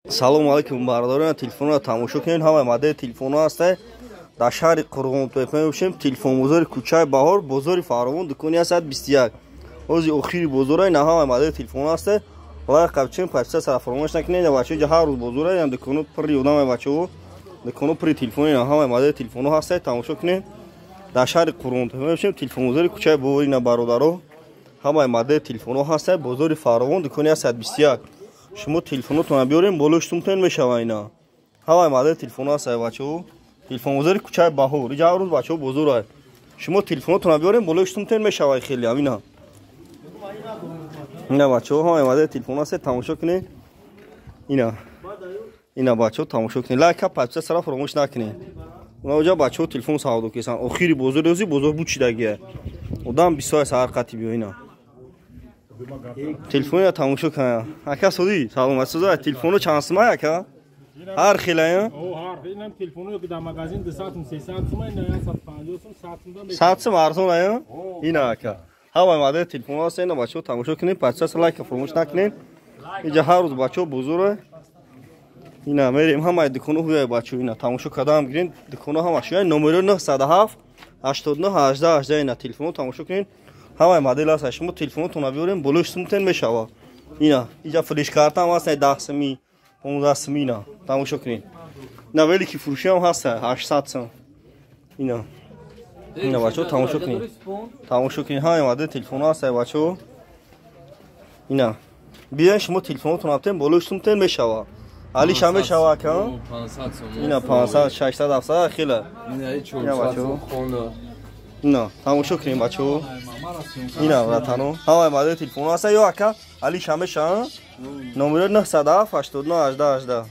Салому алайкум, бародарон. Телефонро тамошо кунед, ҳамаи модели телефонҳо ҳаста. Дар шаҳри Қурғонтеппа мебошем, телефонбозори кӯчаи Баҳор, бозори Фаровон, дукони 121. Ҳози охири бозора, ина ҳамаи модели телефонҳо ҳаста. Лайк, қабчен, подписаться фаромӯш накунед. Бачаҳо, ҷа ҳар рӯз бозора, ина дуконо пурри одамай, бачаҳо, дуконо пурри телефон, ина ҳамаи модели телефонҳо ҳаста, тамошо кунед. Дар шаҳри Қурғонтеппа мебошем, телефонбозори кӯчаи Баҳор, ина бародаро, ҳамаи модели телефонҳо ҳаста, бозори Фаровон, дукони 121. Шумо телефонотонро биёрем, болои сумтон мешава. Ина ҳамаи модели телефонҳо ҳаста, бачаҳо, телефонбозори кӯчаи Баҳор, иҷа ҳар рӯз, бачаҳо, бозор. Шумо телефонотонро биёрем, болои сумтон мешава хеле. Ина, ина, бачаҳо, ҳамаи модели телефонҳо ҳаста, тамошо кунед. Ина, ина, бачаҳо, тамошо кунед, лайка, подписаться фаромӯш накунед. Унаҷа бачаҳо телефон савдо кесанд. Охири бозори, ози бозор бучидагия, одам бисёр саҳар қати биё. Ина телефонро тамошо кунад. Ака, соди саломат, соза. Телефоно чанд сумай, ака, ҳар хелая? 100 сум арзон ая. Ина, ака, ҳамаи модели телефонҳо ҳаста. Ина, бачаҳо, тамошо кунед, подписаться, лайка фаромӯш накунед. Иҷа ҳар рӯз, бачаҳо, бозора. Ина мерем, ҳамаи дуконо ҳуяй, бачаҳо, ина тамошо кардаам гирен, дуконо ҳамаш ҳуяй. Номеро 907 89 18 18. Ина телефонҳо тамошо кунед, ҳамаи модел ҳаст. Шумо телефонотонро биёрем, болои сумтен мешава. Ина иҷа флешкарта ҳам ҳаст, 10 суми, 15 суми. Ина тамошо кунед, ина велики фурӯшӣ ҳам ҳаст, 800 сум. Ина, ина, бачаҳо, тамошо кунед, тамошо кунед, ҳамаи модели телефонҳо ҳаст, бачаҳо. Ина биёен, шумо телефонотонро битен, болои сумтен мешава. Алиша мешава, ака? Ина 500, 600, 700, хеле. Ина, бачаҳо, ина тамошо кунем, бачаҳо. Ина, братано, ҳамаи модели телефонҳо ҳаста. Ё, ака, алиша мешава? Номеро 907 89 18 18.